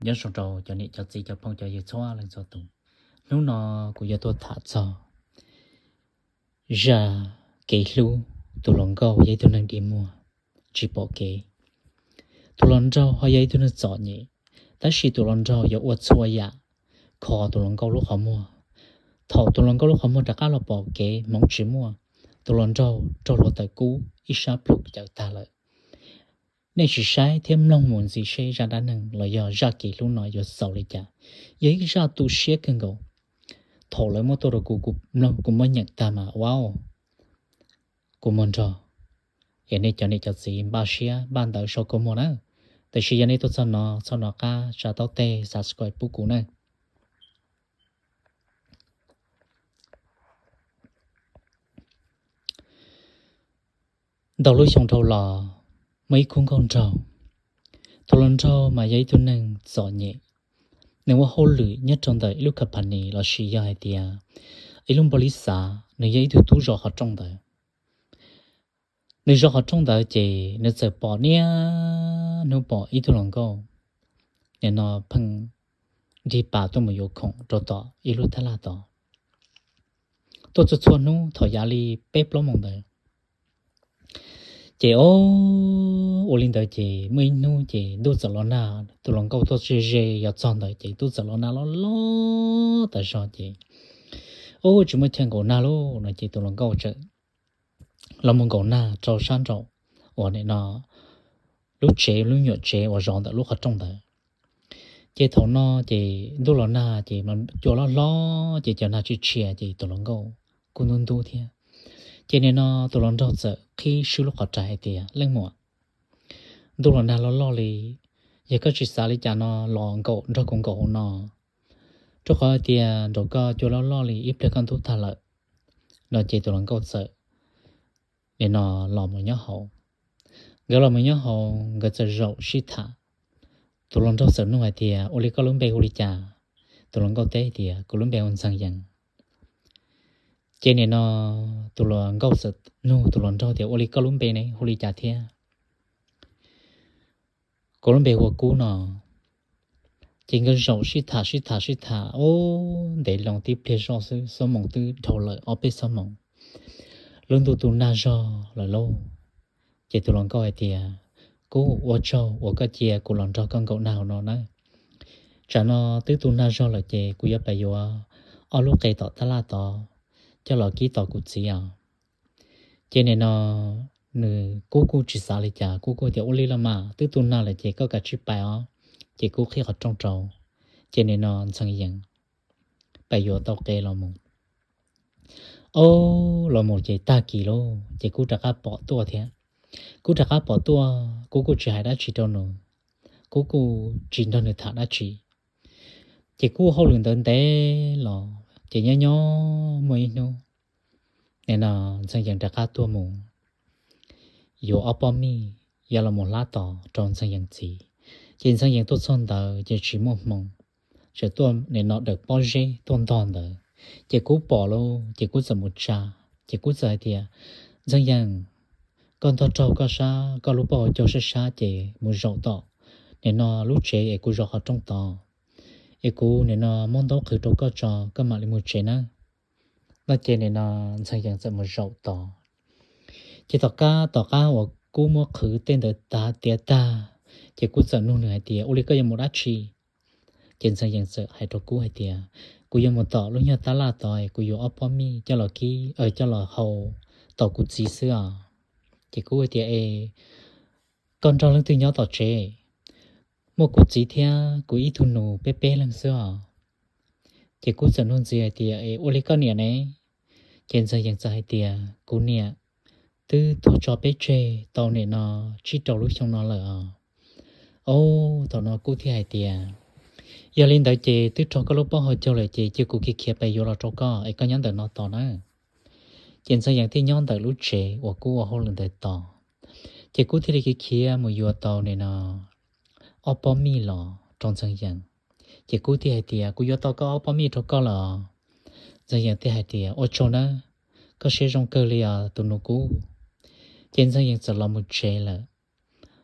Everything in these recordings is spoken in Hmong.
Nyob zoo rau cov niam cov txiv cov phooj cov ywg txhua leej txhua tus. Hnub no kuv yuav tuaj tham txog zaj kev hlub tus hluas nkauj yog ib tug neeg dig muag, tsis pom kev. Tus hluas nraug ho yog ib tug neeg txom nyem, tab sis tus hluas nraug yuav ua txhua yam kho tus hluas nkauj lub qhov muag. Thaum tus hluas nkauj lub qhov muag rov qab los pom kev hmoov tsis muaj, tus hluas nraug raug hluav taws kub ib sab plhu cawm tag lawm. Nej sim saib thiab mloog mus ntxiv seb zaj dab neeg los yog zaj kev hlub no yuav xaus li cas. Yog ib zaj tu siab kawg nkaus. Thaum lawv muab tuaj rau kuv, kuv mloog kuv muab nyeem tag mas ua kuv muag nrog, es nej cov niam cov txiv npaj siab npaj ntawv sau kua muag na. Tab sis yog nej tuaj txog no txhob nco qab tsa taub teg subscribe pub kuv na. Ntau lub xyoo dhau los, muaj ib khub nkauj nraug. Tus hluas nraug mas yog ib tug neeg txom nyem, nws ua hauj lwm nyob rau ntawm ib lub company lossis yog hais tias ib lub npaus lis xav, nws yog ib tug tub zov qhov rooj ntawd. Nws zov qhov rooj ntawd ces nws txawm pom niaj hnub pom ib tug hluas nkauj nim no pheej nrig pas tuaj mus yuav khoom rau tom ib lub tab laj tod. Tuaj txhua txhua hnub thaum yav li peb plaub moos ntawd. Ces o, ua li ntawd ces muaj ib hnub ces ntuj txawm los nag, tus hluas nkauj tuaj ze ze yuav txog ntawd ces ntuj txawm los nag loj loj tas zog ces, o, tsis muaj chaw nkaum nag lauj no ces tus hluas nkauj txawm los mus nkaum nag rau sab nraum uas nim no lub tsev, lub nyuam tsev uas zov ntawm lub qhov rooj ntawd. Ces thaum no ces ntuj los nag ces cua loj hlob ces cov nag tsis tshiab ces tus hluas nkauj kuj ntub ntub thiab. Ces nim no tus hluas nraug txawm qhib swb lub qhov rais hais tias, Leej muam, ntuj los nag loj loj li, yog koj tsis xav li cas no los nkaum nrog kuv nkaum hauv no, rau qhov hais tias nraum koj cua loj loj li ib pliag koj ntub tag lawm no ces tus hluas nkauj txawm nim no los mus nyob hauv. Nkawd los mus nyob hauv nkawd txawm zaum sib tham. Tus hluas nraug txawm nug hais tias, Ua li koj lub npe hu li cas? Tus hluas nkauj teb tias, Kuv lub npe hu Ntxhee Yees. Ces nim no tus hluas nkauj txawm nug tus hluas nraug tias, Ua li koj lub npe ne hu li cas thiab? Kuv lub npe hu ua Kub no. Ces nkawd zaum sib tham sib tham sib tham ub ntev loo tib pliag zoj xwb, xob moos twb dhau lawm ob peb xob moos, lub ntuj tu nag zog lawm lauj. Ces tus hluas nkauj hais tias, Kub, ua tsaug uas koj cia kuv los nrog koj nkaum nag hauv no na. Tsam no twb tu nag zog lawm ces kuv yuav pais yuav ob lub qe tom tab laj tod coj los kib tos kuv txiv os. Ces nim no nws, Kub kuj tsis xav li cas, Kub kuj tias, Ua li los mas, twb tu nag lawm ces koj kav tsij pais os. Ces Kub qhib qhov rooj rau, ces nim no Ntxhee Yees pais yuav tau qe los mus. Ob, los mus ces tag kis lauj ces Kub rov qab pom tuaj thiab. Kub rov qab pom tuaj, Kub kuj tsis hais dab tsi rau nws, Kub kuj tsis nrog nws tham dab tsi. Ces Kub ua hauj lwm ntawd ntev los ces nyob nyob muaj ib hnub, nim no Ntxhee Yees rov qab tuaj mus yuav ob pob mij yuav los mus hlab tos rau Ntxhee Yees txiv. Ces Ntxhee Yees tuaj txog ntawd ces tsis muaj hmoo, txawm tuaj nim no dawm pob zeb tuaj ntog ntawd. Ces Kub pom lauj ces Kub txawm mus tsa, ces Kub txawm hais tias, Ntxhee Yees, koj ntog raug koj sab, koj lub pob hauv caug sab sab ces mus zaum tom nim no lub tsev es kuv zov qhov rooj tod, es kuv nim no muab ntaub qhwv rau koj tso koj mam li mus tsev nawb. No ces nim no Ntxhee Yees txawm mus zaum tod. Ces tom qab, tom qab uas Kub muab qhwv tej ntawd tiav tag, ces Kub txawm nug nws hais tias, Ua li koj yuav mus dab tsi? Ces Ntxhee Yees txawm hais rau Kub hais tias, Kuv yuav mus tom lub nyuag tab laj tod es kuv yuav ob pob mij coj los kib, coj los hau tos kuv txiv xwb os. Ces Kub hais tias, Es koj nrog leej twg nyob tom tsev? Muaj kuv txiv thiab kuv ib tug nus peb peb leeg xwb os. Ces Kub txawm nug ntxiv hais tias, Es ua li koj niam ne? Ces Ntxhee Yees txawm hais tias, Kuv niam twb tuag tso peb tseg tau nim no tsib rau lub xyoo no lawm os. Ob, thaum no Kub thiaj hais tias, Yog li ntawd ces twb raug koj lub pob hauv caug lawm ces cia kuv khiav khiav pais yuav los rau koj es koj nyob ntawm no tos nawb. Ces Ntxhee Yees thiaj nyob ntawm lub tsev uas Kub ua hauj lwm ntawd tos. Ces Kub thiaj li khiav khiav mus yuav tau nim no ob pob mij los rau Ntxhee Yees. Ces Kub thiaj hais tias, Kuv yuav tau koj ob pob mij rau koj lawm. Ntxhee Yees thiaj hais tias, Ua tsaug nawb, koj siab zoo kawg li os tus nus Kub. Ces Ntxhee Yees txawm los mus tsev lawm.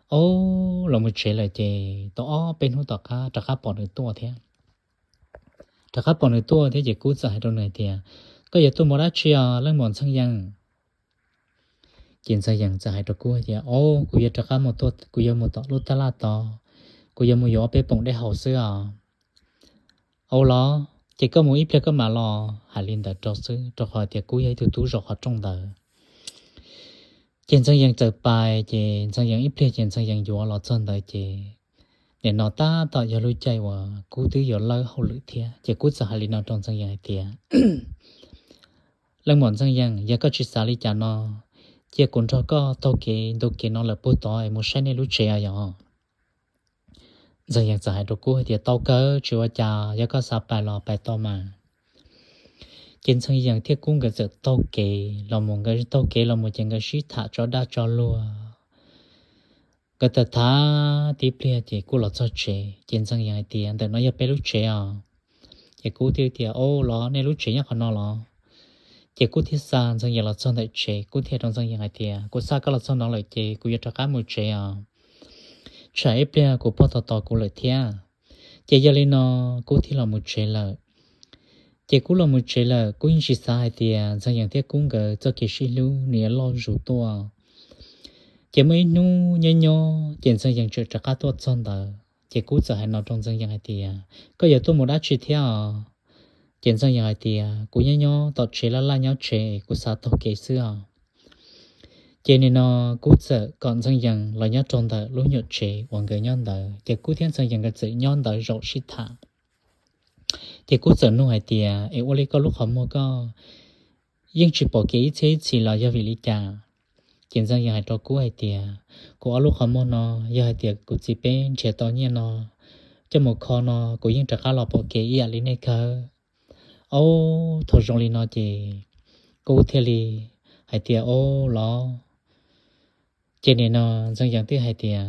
Au, los mus tsev lawm ces tau ob peb hnub tom qab rov qab pom nws tuaj thiab. Rov qab pom nws tuaj thiab ces kuv txawm hais rau nws tias, koj yuav tuaj mus dab tsi os leej muam Ntxhee Yees? Ces Ntxhee Yees txawm hais rau kuv hais tias, au, kuv yuav rov qab mus, kuv yuav mus tom lub tab laj tod, kuv yuav mus yuav ob peb poom dej haus xwb os. Au los, ces koj mus ib pliag koj mam los. Hais li ntawd rau xwb rau qhov tias kuv yog ib tug tub zov qhov rooj ntawd. Ces Ntxhee Yees txawm pais ces Ntxhee Yees ib pliag ces Ntxhee Yees yuav los txog ntawd ces nim no tab tom yog lub caij uas kuv twb yuav lawb hauj lwm thiab ces kuv txawm hais li no rau Ntxhee Yees hais tias, leej muam Ntxhee Yees, yog koj tsis xav li cas no, cia kuv nrog koj taug kev ntu kev no lawm puag tod es mus saib nej lub tsev os yog. Ntxhee Yees txawm hais rau kuv hais tias, tau kawg, tsis ua cas, yog koj xav pais los pais tau mas. Ces Ntxhee Yees thiab kuv nkawd txawm taug kev los mus, nkawd taug kev los mus ces nkawd sib tham tso dag tso luag. Nkawd tham tham tib pliag ces kuv los txog tsev ces Ntxhee Yees hais tias, ntawm no yog peb lub tsev os. Ces kuv thiaj tias, au los, nej lub tsev nyob qhov no los? Ces kuv thiaj xa Ntxhee Yees los txog ntawm tsev, kuv thiaj rau Ntxhee Yees hais tias, kuv xa koj los txog no lawm ces kuv yuav rov qab mus tsev os, tsam ib pliag kuv pog tos tos kuv lawm thiab. Ces yog li no kuv thiaj los mus tsev lawm. Ces kuv los mus tsev lawm, kuv yeej tsis xav hais tias Ntxhee Yees thiab kuv nkawd txoj kev sib hlub nws yuav loj zus tuaj. Ces muaj ib hnub nyob nyob ces Ntxhee Yees tseem rov qab tuaj txog ntawd ces kuv txawm hais no rau Ntxhee Yees hais tias, koj yuav tuaj mus dab tsi thiab os? Ces Ntxhee Yees hais tias, kuv nyob nyob tom tsev laj laj nyob tsev, kuv xav taug kev xwb os. Ces nim no kuv txawm kom Ntxhee Yees los nyob rau ntawm lub nyuam tsev uas nkawd nyob ntawd ces kuv thiab Ntxhee Yees nkawd txawm nyob ntawd zaum sib tham. Ces kuv txawm nug hais tias, es ua li koj lub qhov muag koj yeej tsis pom kev ib txhiab ib txhis los yog vim li cas? Ces Ntxhee Yees hais rau kuv hais tias, kuv ob lub qhov muag no, yog hais tias kuv txiv peb nrhiav tau nyiaj no coj mus kho no kuv yeej rov qab los pom kev ib yam li nej kawg. Au, thaum zoo li no ces kuv thiaj li hais tias, au los. Ces nim no Ntxhee Yees thiaj hais tias,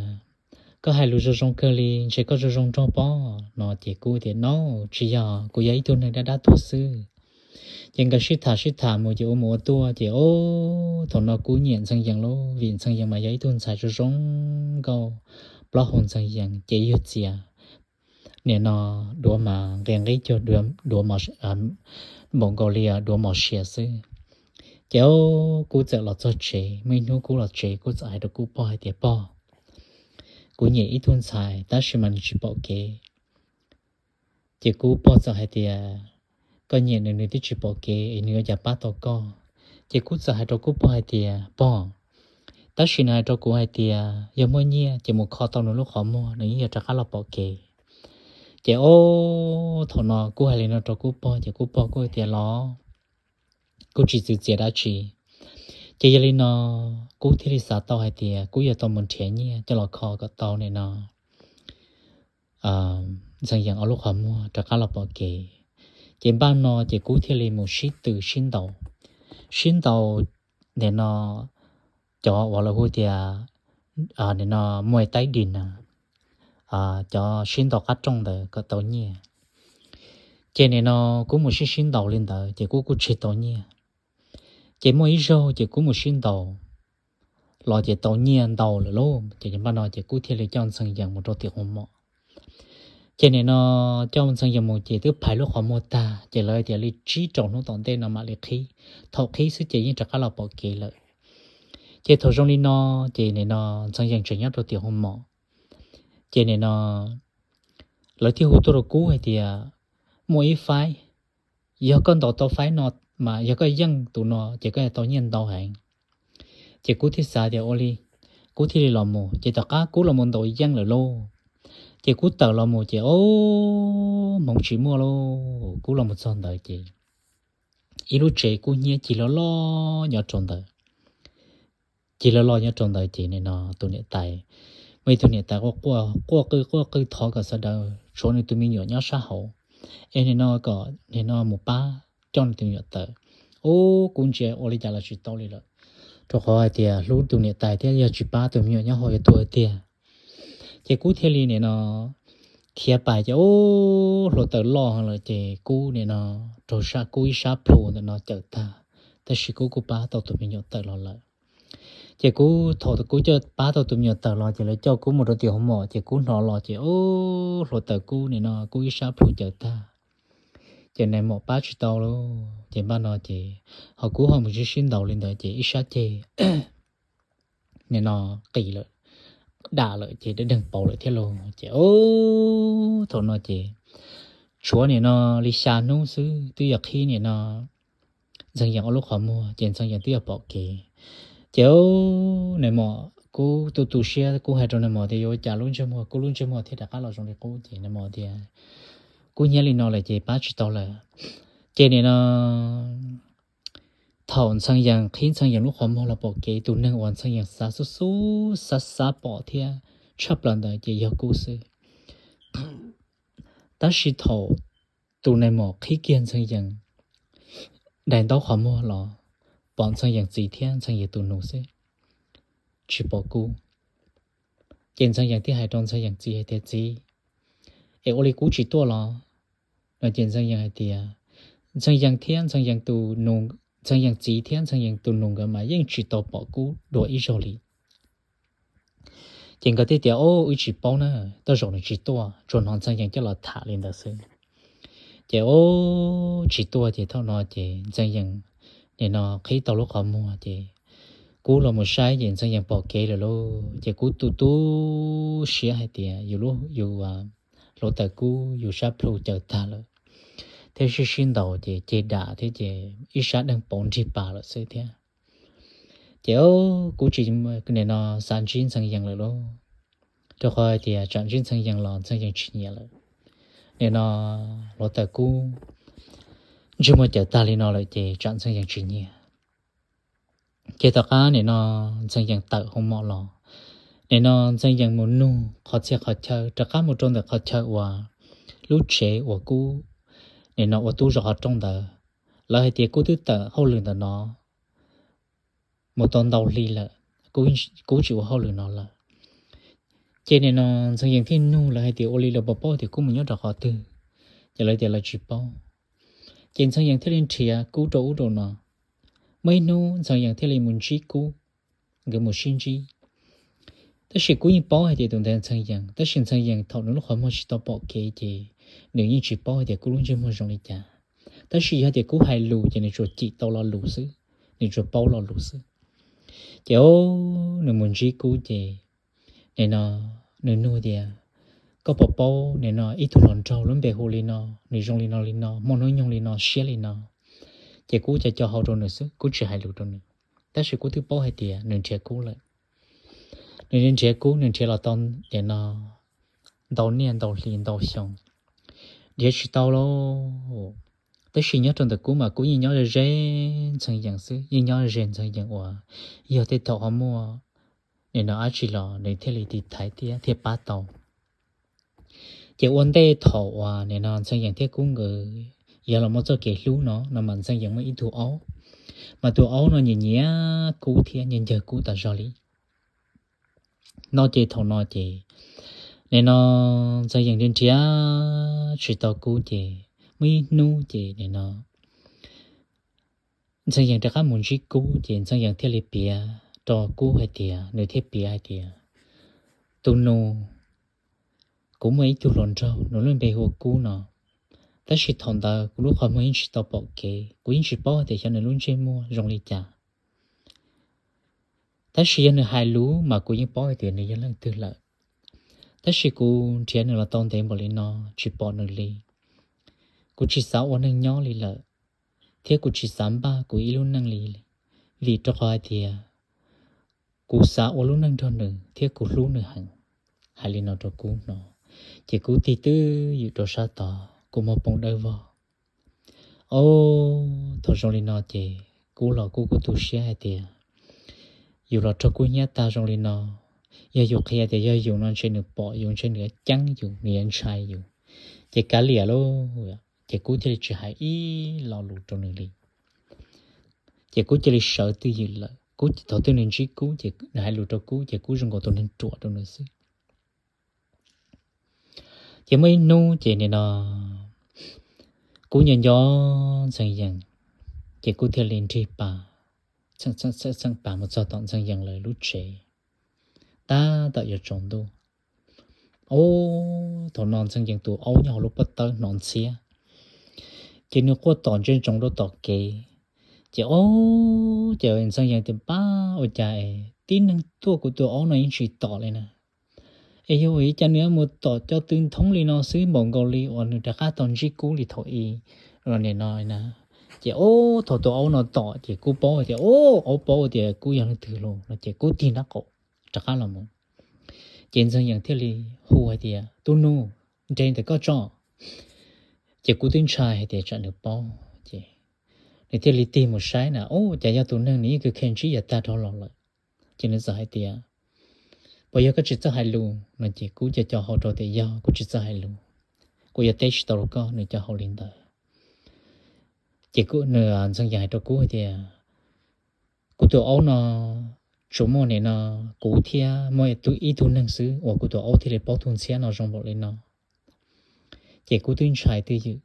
koj hais lus zoo zoo kawg li, ntshe koj zoo zoo nraug pob no. Ces kuv tias, no tsis yog, kuv yog ib tug neeg dab dab tuag xwb. Ces nkawd sib tham sib tham mus ces ua mus ua tuaj ces, au, thaum no kuv nyiam Ntxhee Yees lawm vim Ntxhee Yees mas yog ib tug ntxhais zoo zoo nkauj, plaub hau Ntxhee Yees ces yuag txias. Nim no duav mas nqi nqib cuag duav, npaum nkaus li duav mos sias xwb. Ces kuv txawm los txog tsev, muaj ib hnub kuv los tsev kuv txawm hais rau kuv pog hais tias, pog, kuv nyiam ib tug ntxhais tab sis mas nws tsis pom kev. Ces kuv pog txawm hais tias, koj nyiam nws, nws twb tsis pom kev es nws yuav cas pab tau koj? Ces kuv txawm hais rau kuv pog hais tias, pog, tab sis nws hais rau kuv hais tias yog muaj nyiaj ces mus kho tau nws lub qhov muag nws yeej yuav rov qab los pom kev. Ces thaum no kuv hais li no rau kuv pog ces kuv pog kuj hais tias los, kuj tsis txwv txiav dab tsi. Ces yog li no kuv thiaj li xav tau hais tias kuv yuav tau mus nrhiav nyiaj coj los kho kom tau nim no Ntxhee Yees ob lub qhov muag rov qab los pom kev. Ces npaj no ces kuv thiaj li mus sib tw sib ntaus, sib ntaus nim no cov uas lawv hu tias nim no muaj taib dis na, cov sib ntaus qab rooj ntawd kom tau nyiaj. Ces nim no kuv mus sib sib ntaus li ntawd ces kuv kuj tseg tau nyiaj. Ces muaj ib zaug ces kuv mus sib ntaus los ces tau nyiaj ntau lawm lauj. Ces npaj no ces kuv thiaj li coj Ntxhee Yees mus rau tim qhov mom. Ces nim no coj Ntxhee Yees mus ces twb phais lub qhov muag tag ces lawv tias li tsib rau hnub tom ntej no mam li qhib, thaum qhib xwb ces yeej rov qab los pom kev lawm. Ces thaum zoo li no ces nim no Ntxhee Yees tseem nyob rau tim qhov mom. Ces nim no lawv thiaj hu tuaj rau kuv hais tias muaj ib faib, yog koj ntaus tau faib no mas yog koj yeej tus no ces koj yuav tau nyiaj ntau heev. Ces kuv thiaj xav tias ua li, kuv thiaj li los mus. Ces tom qab kuv los mus ntaus yeej lawm lauj, ces kuv tawm los mus ces ob hmoov tsis muaj lauj. Kuv los mus txog ntawd ces ib lub tsev kub hnyiab cig loj loj nyob rau ntawd. Cig loj loj nyob rau ntawd ces nim no tus niam tais, muaj ib tug niam tais quaj quaj qw quaj qw thov kom sawv daws tshuav nws tus me nyuam nyob sab hauv, es nim no kom nim no mus pab coj nws tus me nyuam tawm. Ub, kuv ntsia ua li cas los tsis tau li lawm, rau qhov hais tias hlub tus niam tais thiab yog tsis pab tus me nyuam nyob hauv yuav tuag tiag. Ces kuv thiaj li nim no khiav pais ces ub, hluav taws loj lawm ces kuv nim no raug sab kub ib sab plhu ntawm no cawm tag, tab sis kuv kuj pab tau tus me nyuam tawm los lawm. Ces Kub thaum Kub coj pab tau tus me nyuam tawm los ces lawv coj Kub mus rau tim hoob mom ces Kub hnov los ces o, hluav taws Kub nim no Kub ib sab plhu cawv tag. Ces nais mom pab tsis tau lawm ces npaj no ces ho Kub ho mus sib sib ntaus li ntawd ces ib sab ceg nim no qis lawm, dam lawm ces daj deeg pauv lawm thiab lauj. Ces o, thaum no ces tshuav nim no li xya hnub xwb twb yog qhib nim no Ntxhee Yees ob lub qhov muag ces Ntxhee Yees twb yog pom kev. Ces nais mom Kub tu tu siab, Kub hais rau nais mom tias yuav ua cas lub ntsej muag, Kub lub ntsej muag thiaj rov qab los zoo li qub ces nais mom tias Kub hnyiab li no lawm ces pab tsis tau lawm. Ces nim no thaum Ntxhee Yees qhib Ntxhee Yees lub qhov muag los pom kev, tus neeg uas Ntxhee Yees xav xub xub xav xav pom thiab tshaj plaws ntawd ces yog Kub xwb. Tab sis thaum tus nais mom qhib kiag Ntxhee Yees daim ntaub qhov muag los pom Ntxhee Yees txiv thiab Ntxhee Yees tus nus xwb, tsis pom Kub. Ces Ntxhee Yees thiaj hais rau Ntxhee Yees txiv hais tias, Txiv, es ua li Kub tsis tuaj los? No ces Ntxhee Yees hais tias, Ntxhee Yees thiab Ntxhee Yees tus nus, Ntxhee Yees txiv thiab Ntxhee Yees tus nus nkawd mas yeej tsis tau pom Kub dua ib zaug li. Ces nkawd thiaj tias, O, wb tsis paub na, tej zaum nws tsis tuaj, tsuas hnov Ntxhee Yees coj los tham li ntawd xwb. Ces o, tsis tuaj ces thaum no ces Ntxhee Yees nim no qhib tau lub qhov muag ces Kub los mus saib ces Ntxhee Yees pom kev lawm lauj. Ces Kub tu tu siab hais tias yus lub, yus hluav taws Kub yus sab plhu cawv tag lawm thiab sib sib ntaus ces ceg dam thiab ces ib sab deeg pauv nrig pas lawm xwb thiab. Ces Kub tsis nim no xav ntsib Ntxhee Yees lawm lauj, rau qhov hais tias tsam ntsib Ntxhee Yees los Ntxhee Yees tsis nyiam lawm. Nim no hluav taws Kub ntsej muag cawv tag li no lawm ces tsam Ntxhee Yees tsis nyiam. Ces tom qab nim no Ntxhee Yees tawm hoo mom los, nim no Ntxhee Yees mus nug qhov txhia qhov chaw, rov qab mus rau ntawm qhov chaw uas lub tsev uas Kub nim no ua tub zov qhov rooj ntawd. Lawv hais tias Kub twb tawm hauj lwm ntawm no mus tau ntau hli lawm, Kub tsis ua hauj lwm no lawm. Ces nim no Ntxhee Yees thiaj nug lawv hais tias ua li lawv puas paub tias Kub mus nyob rau qhov twg, ces lawv tias lawv tsis paub. Ces Ntxhee Yees thiaj li nrhiav Kub rau ub rau no. Muaj ib hnub Ntxhee Yees thiaj li mus ntsib Kub, nkawd mus sib ntsib. Tab sis Kub yeej paub hais tias tus ntawd Ntxhee Yees, tab sis Ntxhee Yees thaum nws lub qhov muag tsis tau pom kev ces nws yeej tsis paub hais tias Kub lub ntsej muag zoo li cas. Tab sis yog tias Kub hais lus ces nws tsuas cim tau lo lus xwb, nws tsuas paub lo lus xwb. Ces o, nws mus ntsib Kub ces nim no nws nug tias, Koj puas paub nim no ib tug hluas nraug lub npe hu li no, nws zoo li no li no, muaj hnub nyoog li no, siab li no? Ces Kub co co hau rau nws xwb, Kub tsis hais lus rau nws. Tab sis Kub twb paub hais tias nws nrhiav Kub lawm. Nws nrhiav Kub, nws nrhiav los tau nim no ntau niaj ntau hli ntau xyoo, nrhiav tsis tau lauj. Tab sis nyob rau ntawm Kub mas Kub yeej nyob ze Ntxhee Yees xwb, yeej nyob ze Ntxhee Yees uas yog tej thaum ho muaj nim no dab tsi los nws thiaj li tiv thaiv thiab thiaj pab tau. Ces ua ntej thaum uas nim no Ntxhee Yees thiab Kub nkawd yog los muaj txoj kev hlub no no mas Ntxhee Yees muaj ib tug aub, mas tus aub no nyiam nyiam Kub thiab nyiam ncawg Kub tas zog li. No ces thaum no ces nim no Ntxhee Yees nrhiav nrhiav tsis tau Kub ces muaj ib hnub ces nim no Ntxhee Yees rov qab mus ntsib Kub ces Ntxhee Yees thiaj li piav rau Kub hais tias, nws thiaj piav hais tias, Tus nus, kuv muaj ib tug hluas nraug, nws lub npe hu ua Kub no. Tab sis thaum ntawd kuv lub qhov muag yeej tsis tau pom kev, kuv yeej tsis paub hais tias xyov nws lub ntsej muag zoo li cas. Tab sis yog nws hais lus mas kuv yeej paub hais tias nws yog leej twg lawm. Tab sis kuv nrhiav nws los tau ntev npaum li no tsis pom nws li. Kuv tsis xav ua neeg nyob li lawm, thiab kuv tsis xav npaj kuv ib lub neej li, vim rau qhov hais tias kuv xav ua lub neej nrog nws thiab kuv hlub nws heev. Hais li no rau Kub no, ces Kub tig twb ywm rau sab tod, Kub muag poob dawb vog. Ob, thaum zoo li no ces Kub los Kub kuj tu siab hais tias, yus los raug Kub hnyiab tag zoo li no, yog yus qhia tias yog yus no ntshe nws pom yus, ntshe nws yuav ceeb yus, nws yuav ntshai yus, ces kav liam lauj. Ces Kub thiaj li tsis hais ib lo lus rau nws li. Ces Kub cia li sawv twj ywm lawm. Kub thaum twg nws ntsib Kub ces nws hais lus rau Kub ces Kub zoo nkaus tus neeg ruam rau nws xwb. Ces muaj ib hnub ces nim no Kub nco nco Ntxhee Yees, ces Kub thiaj li nrig pas txheej pas mus txog tom Ntxhee Yees lawv lub tsev tab tom yuav tsaus ntuj. Ub, thaum no Ntxhee Yees tus aub nyob hauv lub pob tawb hnov ntxhiab, ces nws quaj tom ntsej ntsoov rau tom kev. Ces ub, ces Ntxhee Yees tias, Pab, ua cas tib neeg tuaj kuv tus aub no yeej tsis tom li na? Es yog ua li cas nws mus tom cov tw nthoob li no xwb npaum nkaus li uas nws rov qab tau ntsib Kub li thaum i, no na. Ces ub, thaum tus aub no tom ces Kub paub tias, ub, aub paub tias Kub yog leej twg lawm no ces Kub tig nraub qaum rov qab los mus. Ces Ntxhee Yees thiaj li hu hais tias, Tus nus, nres ntawm koj tso. Ces Kub twb ntshai hais tias tsam nws paub, ces nws thiaj li tig mus saib na, ub, cas yog tus neeg nws yeej kheev ntsib yav tag dhau los lawm. Ces nws txawm hais tias, Puas yog koj tsis txawj hais lus? No ces Kub co co hau rau tias, Yog, kuv tsis txawj hais lus, kuv yuav teb tsis tau rau koj. Nws co hau li ntawd. Ces Ntxhee Yees hais rau Kub hais tias, Kuv tus aub no tsuas muaj nim no kuv thiab muaj ib tug neeg xwb uas kuv tus aub thiaj li paub tus ntxhiab no zoo npaum li no. Ces Kub twb ntshai twj ywm.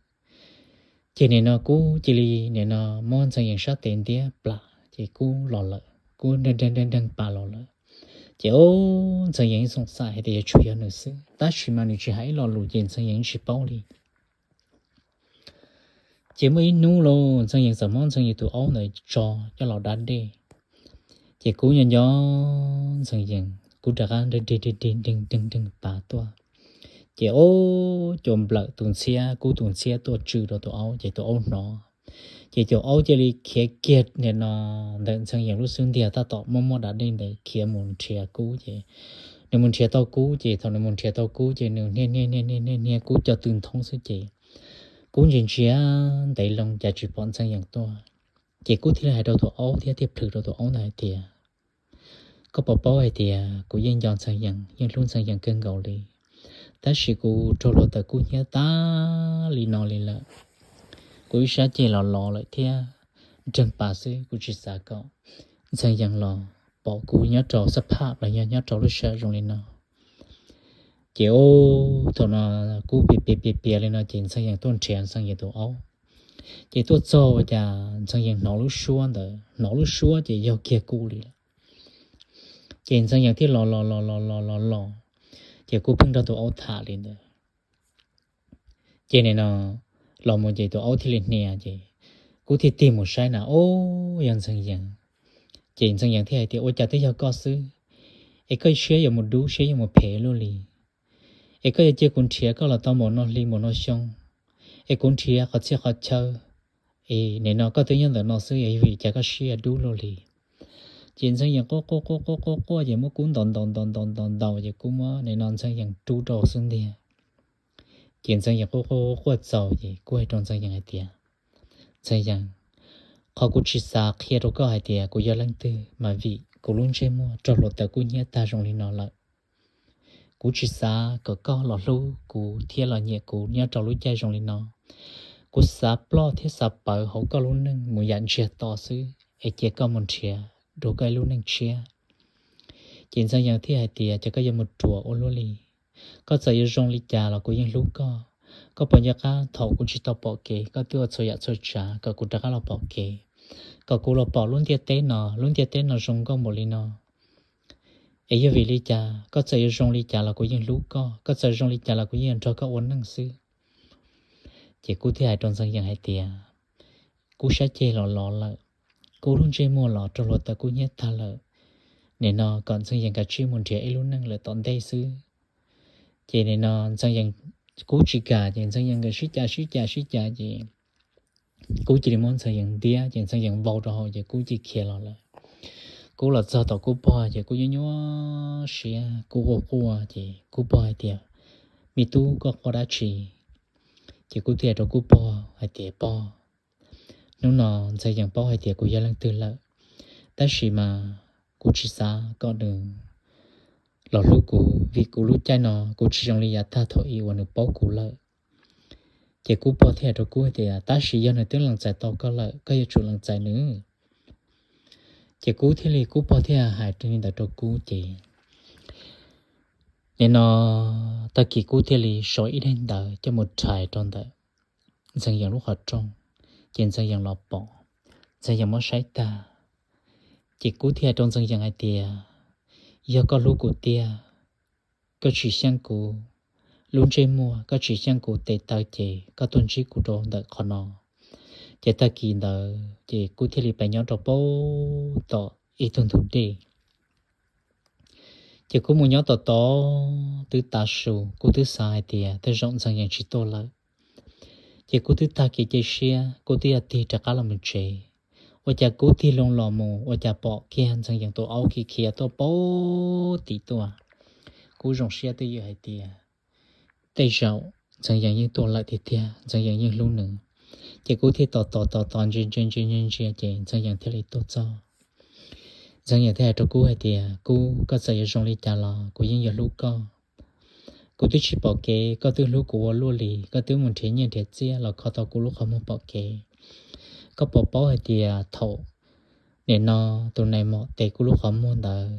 Ces nim no Kub cia li nim no muab Ntxhee Yees sab tes ntiab plas ces Kub los lawm, Kub nreeg nreeg nreeg pas los lawm. Ces ub, Ntxhee Yees xoom xaim hais tias yuav tsum yog nws xwb, tab sis mas nws tsis hais ib lo lus ces Ntxhee Yees tsis paub li. Ces muaj ib hnub los Ntxhee Yees txawm muab Ntxhee Yees tus aub ntawd tso coj los da dej. Ces Kub nyob nco Ntxhee Yees, Kub rov qab nreeg nreeg nreeg nreeg pas tuaj. Ces ub, cua nplawm tus ntxhiab, Kub tus ntxhiab tuaj tsw rau tus aub ces tus aub hnov. Ces tus aub cia li khiav kiag nim no ntawm Ntxhee Yees lub xub ntiag tab tom muaj muaj da dej ntawd khiav mus nrhiav Kub ces nws mus nrhiav tau Kub ces thaum nws mus nrhiav tau Kub ces nws hnia hnia hnia hnia hnia Kub cov tw nthoob xwb ces Kub ntsia ntsia ntev loo cas tsis pom Ntxhee Yees tuaj. Ces Kub thiaj li hais rau tus aub thiab thiaj plhws rau tus aub ntawd hais tias, Koj puas paub hais tias kuv yeej nco Ntxhee Yees, yeej hlub Ntxhee Yees kawg nkaus li, tab sis kuv raug luag tawm kub hnyiab tag li no li lawm. Kuv ib sab ceg los los lawm thiab nreeg pas xwb, kuv tsis xav kom Ntxhee Yees los pom kuv nyob rau xab phaj los yog nyob rau lub sij hawm zoo li no. Ces ub, thaum no Kub piav piav piav piav li no ces Ntxhee Yees tuaj nrhiav Ntxhee Yees tus aub. Ces tuaj txog ua cas Ntxhee Yees hnov lub suab ntawd, hnov lub suab ces yog kiag Kub li lawm. Ces Ntxhee Yees thiaj los los los los los los los, ces Kub pheej nrog tus aub tham li ntawd. Ces nim no los mus ces tus aub thiaj li hnia ces Kub thiaj tig mus saib na, ub, yog Ntxhee Yees. Ces Ntxhee Yees thiaj hais tias, Ua cas twb yog koj xwb, es koj siab yuav mus dub siab yuav mus phem luaj li? Es koj yuav cia kuv nrhiav koj los tau npaum no hli npaum no xyoo, es kuv nrhiav qhov txhia qhov chaw, es nim no koj twb nyob ntawm no xwb es vim cas koj siab dub luaj li? Ces Ntxhee Yees quaj quaj quaj quaj quaj quaj ces muab Kub ntaus ntaus ntaus ntaus ntaus ntaus ces Kub muab nim no Ntxhee Yees rub rau xub ntiag. Ces Ntxhee Yees quaj quaj quaj txaus ces Kub hais rau Ntxhee Yees hais tias, Ntxhee Yees, qhov kuv tsis xav qhia rau koj hais tias kuv yog leej twg mas vim kuv lub ntsej muag raug luag tawm kub hnyiab tag zoo li no lawm. Kuv tsis xav kom koj los hlub kuv thiab los nyiam kuv nyob rau lub caij zoo li no. Kuv xav ploj thiab xav pawv hauv koj lub neej mus yam ntsiag to xwb es cia koj mus nrhiav dua koj ib lub neej tshiab. Ces Ntxhee Yees thiaj hais tias, Ces koj yuav mus ruam ua luaj li? Koj txawm yuav zoo li cas los kuv yeej hlub koj. Koj puas nco qab thaum kuv tsis tau pom kev koj twb ua txhua yam txhua tsav kom kuv rov qab los pom kev, kom kuv los pom lub ntiaj teb no, lub ntiaj teb no zoo nkauj npaum li no? Es yog vim li cas koj txawm yuav zoo li cas los kuv yeej hlub koj, koj txawm zoo li cas los kuv yeej nrog koj ua neej xwb. Ces Kub thiaj hais rau Ntxhee Yees hais tias, Kub sab ceg los los lawm, Kub lub ntsej muag los raug luag tawm kub hnyiab tag lawm. Nim no kom Ntxhee Yees kav tsij mus nrhiav ib lub neej lawm tom ntej xwb. Ces nim no Ntxhee Yees, Kub tsis kam ces Ntxhee Yees nkawd sib cav sib cav sib cav ces Kub cia li muab Ntxhee Yees ntiab ces Ntxhee Yees vau rau hauv ces Kub cia li khiav los lawm. Kub los txog tom Kub pog ces Kub nyuaj nyuaj siab, Kub quaj quaj ces Kub pog hais tias, Me tub, koj quaj dab tsi? Ces Kub thiaj hais rau Kub pog hais tias, Pog, hnub no Ntxhee Yees paub hais tias kuv yog leej twg lawm, tab sis mas kuv tsis xav kom nws los hlub kuv vim kuv lub caij no kuv tsis zoo li yav tag thaum i uas nws paub kuv lawm. Ces Kub pog thiaj hais rau Kub hais tias, Tab sis yog nws twb lees txais tau koj lawm, koj yuav tsum lees txais nws. Ces Kub thiaj li, Kub pog thiaj hais li ntawd rau Kub ces nim no tag kis Kub thiaj li sau ib daim ntawv coj mus rhais rau ntawm Ntxhee Yees lub qhov rooj. Ces Ntxhee Yees los pom, Ntxhee Yees muab saib tag, Ces Kub thiaj hais rau Ntxhee Yees hais tias, yog koj hlub kuv tiag, koj tsis xyeej kuv lub ntsej muag, koj tsis xyeej kuv tes taw ces koj tuaj ntsib kuv rau ntawm qhov no. Ces tag kis ntawd ces Kub thiaj li pais nyob rau pem tom ib tug ntug dej. Ces Kub mus nyob tom tod twb tav su, Kub twb xav hais tias tej zaum Ntxhee Yees tsis tuaj lawm. Ces Kub twb tag kev cia siab, Kub twb yuav tig rov qab los mus tsev. Ua cas Kub tig loo los mus ua cas pom kiag Ntxhee Yees tus aub khiav khiav tuaj pem tim tuaj. Kub zoo siab twj ywm hais tias tej zaum Ntxhee Yees yeej tuaj lawm tiag tiag, Ntxhee Yees yeej hlub nws. Ces Kub thiaj tos tos tos tos ntsia ntsia ntsia ntsia ntsia ces Ntxhee Yees thiaj li tuaj txog. Ntxhee Yees thiaj hais rau Kub hais tias, Kub, koj txawm yuav zoo li cas los kuv yeej yuav hlub koj. Kuv twb tsis pom kev, koj twb hlub kuv ua luaj li, koj twb mus nrhiav nyiaj nrhiav txiaj los kho tau kuv lub qhov muag pom kev. Koj puas paub hais tias thaum nim no tus nais maum tes kuv lub qhov muag ntawd,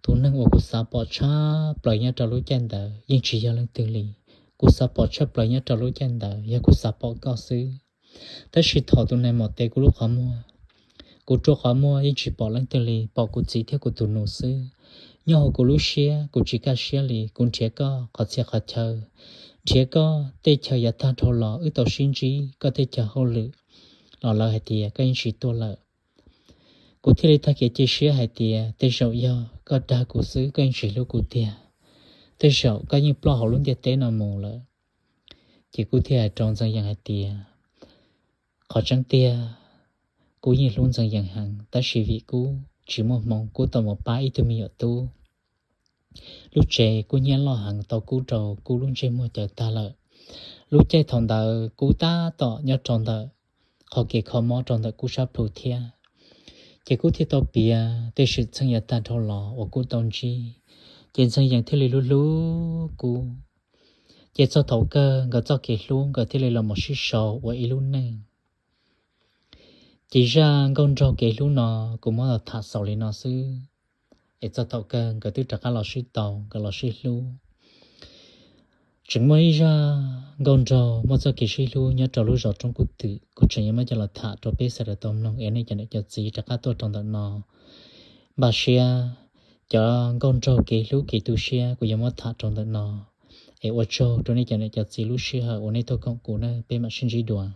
tus neeg uas kuv xav pom tshaj plaws nyob rau lub caij ntawd yeej tsis yog leej twg li. Kuv xav pom tshaj plaws nyob rau lub caij ntawd yog kuv xav pom koj xwb. Tab sis thaum tus nais maum tes kuv lub qhov muag, kuv rua qhov muag yeej tsis pom leej twg li, pom kuv txiv thiab kuv tus nus xwb. Nyob hauv kuv lub siab, kuv tsis kaj siab li, kuv nrhiav koj qhov txhia qhov chaw, nrhiav koj tej chaw yav tag dhau los wb tau sib ntsib koj tej chaw hauj lwm, los lawv hais tias koj yeej tsis tuaj lawm. Kuv thiaj li tag kev cia siab hais tias tej zaum yog koj dag kuv xwb, koj yeej tsis hlub kuv tiag, tej zaum koj yeej ploj hauv lub ntiaj teb no mus lawm. Ces Kub thiaj hais rau Ntxhee Yees hais tias, qhov tseeb tiag, Kub yeej hlub Ntxhee Yees heev, tab sis vim Kub tsis muaj hmoo, Kub tau mus pab ib tug me nyuam tub. Lub tsev Kub nyiam loj heev, tau kub rau Kub lub ntsej muag cawv tag lawm. Lub caij thaum ntawd Kub tab tom nyob rau ntawm qhov kev kho mob rau ntawm Kub sab plhu thiab. Ces Kub thiaj tau piav tej xwm txheej yav tag dhau los uas Kub tau ntsib, ces Ntxhee Yees thiaj li hlub hlub Kub. Ces txog thaum kawg nkawd txoj kev hlub nkawd thiaj li los mus sib sau ua ib lub neej. Ces zaj nkauj nraug kev hlub no kuv muab los tham xaus li no xwb, es txog thaum kawg nkawd twb rov qab los sib tau, nkawd los sib hlub. Tseem muaj ib zaj nkauj nraug muaj txoj kev sib hlub nyob rau lub zos Roob Kub Twm, kuv tseem yuav muab coj los tham rau peb sawv daws tau mloog, es nej cov niam cov txiv rov qab tuaj rau ntawm no. Npaj siab, cov nkauj nraug kev hlub kev tu siab kuv yuav muab tham rau ntawm no. Es ua tsaug rau nej cov niam cov txiv lub sij hawm uas nej tuaj koom kuv na, peb mam sib ntsib dua.